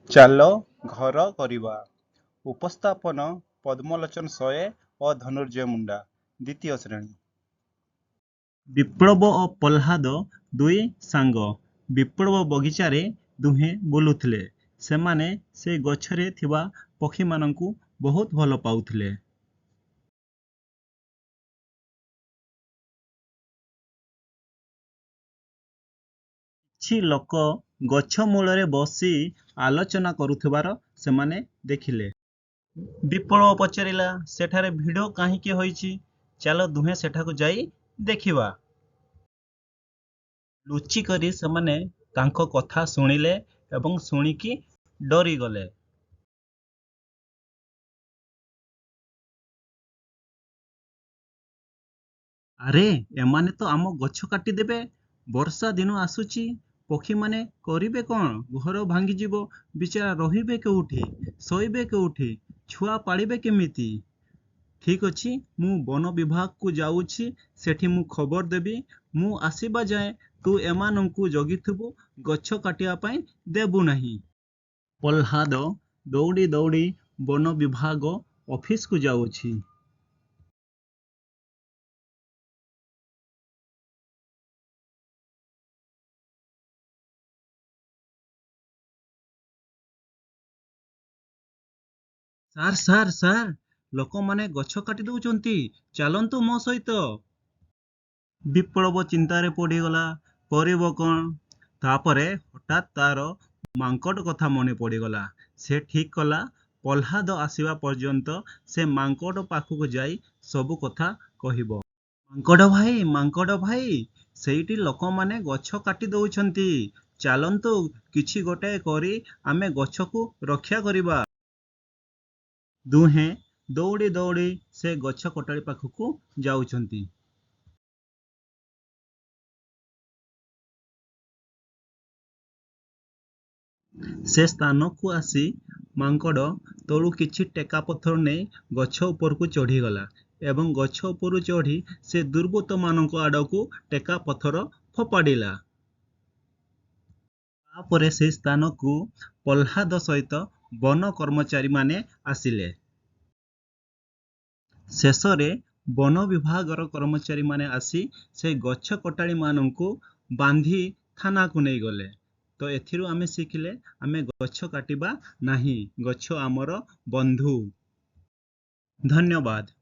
ଚାଲ ଘର କରିବା। ଉପସ୍ଥାପନ ପଦ୍ମଲୋଚନ ସଏ ଓ ଧନୁର୍ଜୟ ମୁଣ୍ଡା। ଦ୍ୱିତୀୟ ଶ୍ରେଣୀ। ବିପ୍ଳବ ଓ ପ୍ରହ୍ଲାଦ ଦୁଇ ସାଙ୍ଗ। ବିପ୍ଳବ ବଗିଚାରେ ଦୁହେଁ ବୁଲୁଥିଲେ। ସେମାନେ ସେ ଗଛରେ ଥିବା ପକ୍ଷୀମାନଙ୍କୁ ବହୁତ ଭଲ ପାଉଥିଲେ। କିଛି ଲୋକ ଗଛ ମୂଳରେ ବସି ଆଲୋଚନା କରୁଥିବାର ସେମାନେ ଦେଖିଲେ। ବିପ୍ଳବ ପଚାରିଲା, "ସେଠାରେ ଭିଡ଼ କାହିଁକି ହୋଇଛି? ଚାଲ ଦୁହେଁ ସେଠାକୁ ଯାଇ ଦେଖିବା। ଲୁଚିକରି ସେମାନେ ତାଙ୍କ କଥା ଶୁଣିଲେ ଏବଂ ଶୁଣିକି ଡରିଗଲେ। ଆରେ ଏମାନେ ତ ଆମ ଗଛ କାଟିଦେବେ। ବର୍ଷା ଦିନ ଆସୁଛି, ପକ୍ଷୀମାନେ କରିବେ କ'ଣ? ଘର ଭାଙ୍ଗିଯିବ, ବିଚରା ରହିବେ କେଉଁଠି, ଶୋଇବେ କେଉଁଠି, ଛୁଆ ପାଳିବେ କେମିତି? ଠିକ୍ ଅଛି, ମୁଁ ବନ ବିଭାଗକୁ ଯାଉଛି, ସେଠି ମୁଁ ଖବର ଦେବି। ମୁଁ ଆସିବା ଯାଏ ତୁ ଏମାନଙ୍କୁ ଜଗିଥିବୁ, ଗଛ କାଟିବା ପାଇଁ ଦେବୁ ନାହିଁ। ପ୍ରହ୍ଲାଦ ଦୌଡ଼ି ଦୌଡ଼ି ବନ ବିଭାଗ ଅଫିସକୁ ଯାଉଛି। ସାର୍, ସାର୍, ସାର୍, ଲୋକମାନେ ଗଛ କାଟି ଦେଉଛନ୍ତି, ଚାଲନ୍ତୁ ମୋ ସହିତ। ବିପ୍ଳବ ଚିନ୍ତାରେ ପଡ଼ିଗଲା, କରିବ କ'ଣ? ତା'ପରେ ହଠାତ୍ ତା'ର ମାଙ୍କଡ଼ କଥା ମନେ ପଡ଼ିଗଲା। ସେ ଠିକ୍ କଲା, ପ୍ରହ୍ଲାଦ ଆସିବା ପର୍ଯ୍ୟନ୍ତ ସେ ମାଙ୍କଡ଼ ପାଖକୁ ଯାଇ ସବୁ କଥା କହିବ। ମାଙ୍କଡ଼ ଭାଇ, ମାଙ୍କଡ଼ ଭାଇ, ସେଇଠି ଲୋକମାନେ ଗଛ କାଟି ଦେଉଛନ୍ତି। ଚାଲନ୍ତୁ କିଛି ଗୋଟାଏ କରି ଆମେ ଗଛକୁ ରକ୍ଷା କରିବା। ଦୁହେଁ ଦୌଡ଼ି ଦୌଡ଼ି ସେ ଗଛ କଟାଳି ପାଖକୁ ଯାଉଛନ୍ତି। ସେ ସ୍ଥାନକୁ ଆସି ମାଙ୍କଡ଼ ତଳୁ କିଛି ଟେକା ପଥର ନେଇ ଗଛ ଉପରକୁ ଚଢ଼ିଗଲା ଏବଂ ଗଛ ଉପରୁ ଚଢ଼ି ସେ ଦୁର୍ବୃତ୍ତମାନଙ୍କ ଆଡ଼କୁ ଟେକା ପଥର ଫୋପାଡ଼ିଲା। ତା'ପରେ ସେହି ସ୍ଥାନକୁ ପ୍ରହ୍ଲାଦ ସହିତ ବନ କର୍ମଚାରୀମାନେ ଆସିଲେ। ଶେଷରେ ବନ ବିଭାଗର କର୍ମଚାରୀମାନେ ଆସି ସେ ଗଛ କଟାଳିମାନଙ୍କୁ ବାନ୍ଧି ଥାନାକୁ ନେଇଗଲେ। ତ ଏଥିରୁ ଆମେ ଶିଖିଲେ, ଆମେ ଗଛ କାଟିବା ନାହିଁ। ଗଛ ଆମର ବନ୍ଧୁ। ଧନ୍ୟବାଦ।